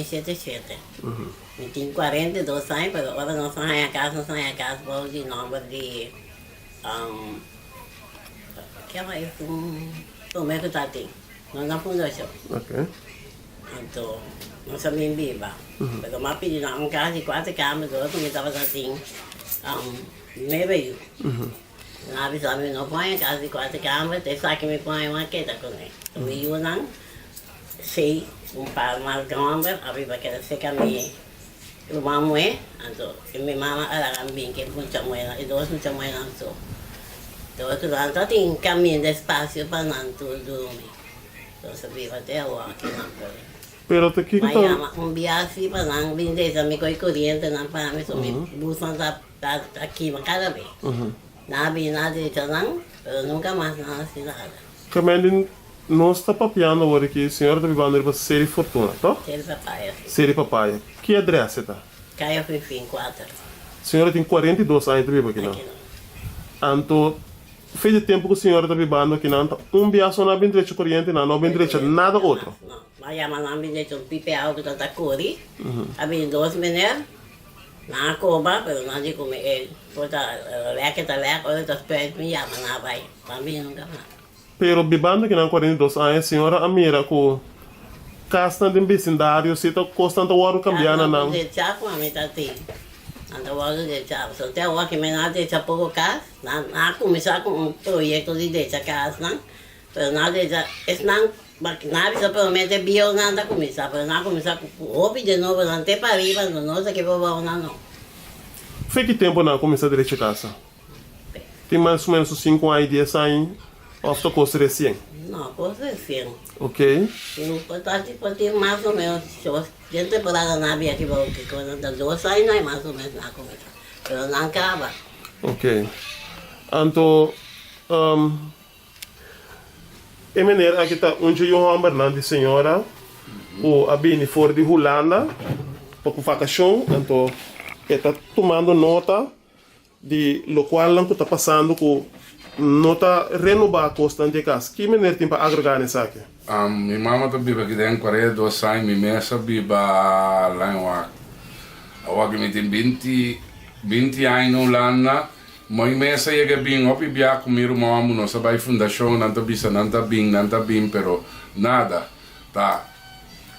aña shete shete. Mi tin 42 aña, pero ora nos a haña kas, nos a haña kas bou di nòmber di Kema esun promé ku ta tin, no na fundashon. Anto nos a bin biba. Pero mi a pidi nan un kas di kuater kamber dor ku mi tabata tin nuebe yu. Nan a bisa mi no por haña kas di kuater kamber, ta esaki mi por haña, mi a keda kuné. Mi yunan seis, un par mas grònder a biba keda serka mi ruman muhé, anto mi mama a laga mi bin ku e mucha muhénan, e dos mucha muhénan so. Dor ku nan ta tin kaminda espasio pa nan tur durmi. Nos a biba te awor aki nan por. Pero ta kiko ta. Ta. Yama un bia si pa nan bin desa mi koe korientenan pa mi, so mi busnan ta ta kima kada bes. Nan a bin nan a drecha nan, pero nunka mas nan a hasi nada. Gemeente, nos ta papiando awor aki, señora ta bibando riba Seri Fortuna, toch? Seri Papaya, si. Seri Papaya. Ki adres e ta? Kaya Finfin kuater. Señora tin 42 aña ta biba akinan. Akinan. Anto, fe di tempu ku señora ta bibando akinan ta un bia so nan a bin drecha koriente, nan no a bin drecha nada otro. No, nan a yama nan bin drecha un pipe awa ku ta ta kori, a bini dos meneer, nan a koba, pero nan di ku mi e por ta lek e ta lek, ora e ta spuit mi yama nan a bai, nan bini nunka mas. Pero bibando kinan 42 aña, señora a mira ku kasnan den besindario si ta kosnan ta wòrdu kambiá na Kasnan nan. ku drecha ku ami ta tin, nan ta wòrdu drecha. Pasobra te awor ki mi nan a drecha poko kas, nan a kuminsá ku un proyekto di drecha kasnan, pero nan a drecha esnan nan a bisa promé te bieunan ta kuminsá, pero nan a kuminsá ku hopi di nobonan te pariba, anto nos aki por bou nan no. Fe ki tempu nan a kuminsá drecha kasa? Tin mas o menos un sinku aña, dies aña òf ta kos resien? No, kos resien. Ok. Tin por ta por tin mas o menos den temporada nan a bia ki bou ki kos ta dos aña i mas o menos nan a kuminsá pero nan kaba. Ok. Anto e meneer aki ta un dje yu hòmbernan di señora ku a bini for di Hulanda pa ku vakashon anto e ta tumando nota Di lokualnan ku ta pasando ku no ta renobá kosnan di e kas. Ki meneer tin pa agregá na esaki? Mi mama ta biba aki den 42 aña, mi mes a biba Lainwak. Awor ki mi tin binti binti aña na Hulanda, mi mes a yega bin hopi bia ku mi ruman amu nos a bai fundashon, nan ta bisa nan ta bin, nan ta bin, pero nada. Ta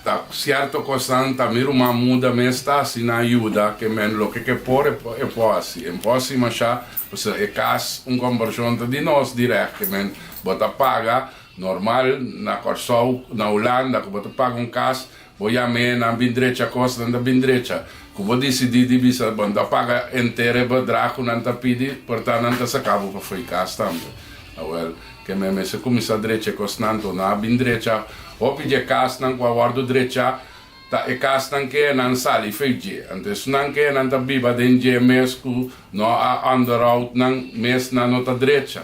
ta cierto cosnan ta mi ruman muda mes ta haci nan yuda ke men loke ke por e e por haci e por haci masha pasobra e cas un comparcion ta di nos direct ke men bo ta paga normal na Corsou na Hulanda ku bo ta paga un cas bo yam'e nan bin drecha cos nan ta bin drecha ku bo dicidi di bisa bo no ta paga enter e bedrag ku nan ta pidi por ta nan ta saca bo pafo e cas tambe awel. Ke men mester kuminsá drecha e kosnan to nan a bin drecha. Hopi dje kasnan ku a wòrdu drechá ta e kasnan ke nan sali fei dje. Anto esunnan ke nan ta biba den dje mes ku no a onderhoud nan mes nan no ta drecha.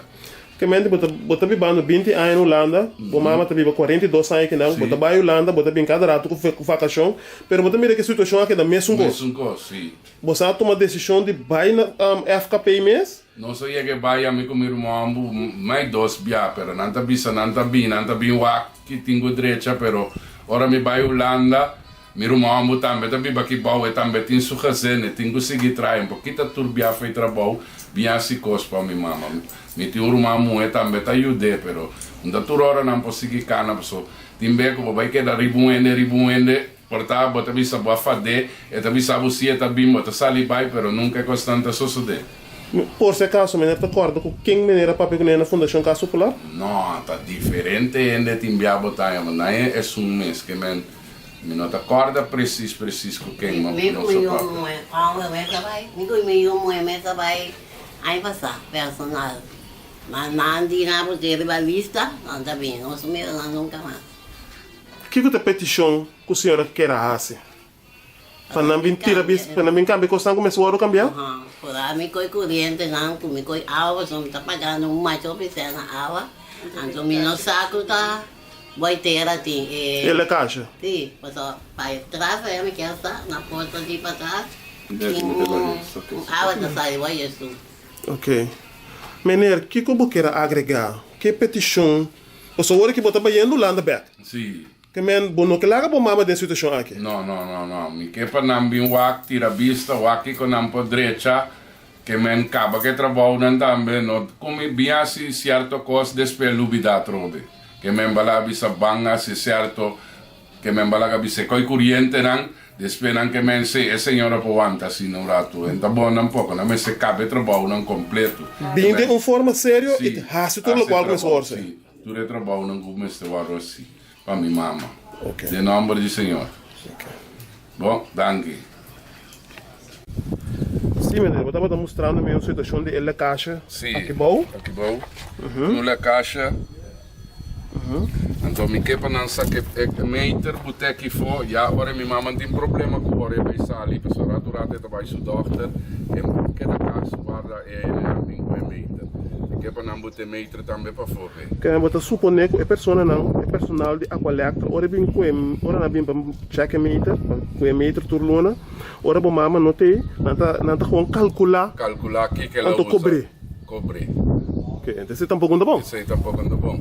Ke mente bo ta bo ta bibando 20 aña na Hulanda, bo mama ta biba 42 aña kinan, bo ta bai Hulanda, bo ta bin kada ratu ku vakashon, pero bo ta mira ke situashon a keda mesun kos. Mesun kos, si. Bo sa tuma desishon di bai na FKP mes? Nos a yega e bai ami ku mi ruman bu mai dos bia pero nan ta bisa nan ta bin nan ta bin wak ki tin ku drecha pero ora mi bai Hulanda mi ruman bu tambe ta biba aki bou e tambe tin su gezin e tin ku sigui traha un pokita tur bia fo'i trabou bin hasi kos pa mi mama mi tin un ruman muhe tambe ta yud'é pero no ta tur ora nan por sigui kana paso tin be ku bo bai keda riba un hende riba un hende. Por ta bo ta bisa bo a fad'é, e ta bisa bo si e ta bin, bo ta sali bai, pero nunka e kosnan ta sosodé. Por si acaso, meneer ta corda cu ken meneer a papia cu ne na Fundacion Casa Popular? No, ta diferente hende tin bia bo ta yama. Na e esun mes ke men, mi no ta corda precies precies cu ken Mi nos cu mi a yu papia. muhe, homber mes a bai, mi cu mi yu muhe mes a bai aña pasá, personal. Ma nan di nan a puté riba lista, nan ta bini, nos no mira nan nunca mas. Kiko ta e petishon ku señora kier a hasi? Pa nan bin tira bis, pa nan bin kambia kosnan ku mester wòrdu kambiá? Por mi koi kurientenan ku mi koi awa pasobra mi ta pagando un macho pisé na awa, anto mi no sa ku ta boitera tin e. E lekasha? Si, pasobra pa e tras ayá mi kier sa, na porta di patras tin un awa ta sali wou esun. Ok. Meneer, kiko bo kier a agregá? Ke petishon Pasobra ora ki bo ta bayendo Hulanda bek. Sí. Ke men bo no ke laga bo mama den situashon aki? No, no, no, no. Mi ke pa nan bin wak, tira bista, wak kiko nan por drecha. Ke men kaba ke trabounan tambe. No ku mi bin hasi sierto kos despues lubida atrobe. Ke men bala bisa ban hasi sierto. Ke men bala ka bisa e koi kurientenan. Despues nan ke men si e señora por wanta asina un ratu. E ta bon nan poko. Nan mester kaba e trabounan kompleto. Bin den un forma serio i hasi tur lokual ku mester wòrdu. Si, tur e trabounan ku mester wòrdu hasi. Pa mi mama. Den nomber di Señor. Bon, danki. Sí, meneer, bo tabata mustrando mi un situacion di e lekasje aki bou. Sí, aki bou. Un lekasje. Anto mi ke pa nan sa ke e meter bute aki fo, ya ora mi mama tin problema ku ora e bai sali, pasobra ratu ratu e ta bai su dokter, e keda kas warda e min ku e meter. Mi ke pa nan bute meter tambe pafó. Ke bo ta suponé ku e personanan, e personal di Aqualectra, ora e bin ku e, ora nan bin pa chèk e meter, pa ku e meter tur luna, ora bo mama no t'ei, nan ta, nan ta gewoon kalkulá. Kalkulá kiko el a Anto usa. kobr'é. Kobr'é. Oke, ento esei tampoko no ta bon. Esei tampoko no ta bon.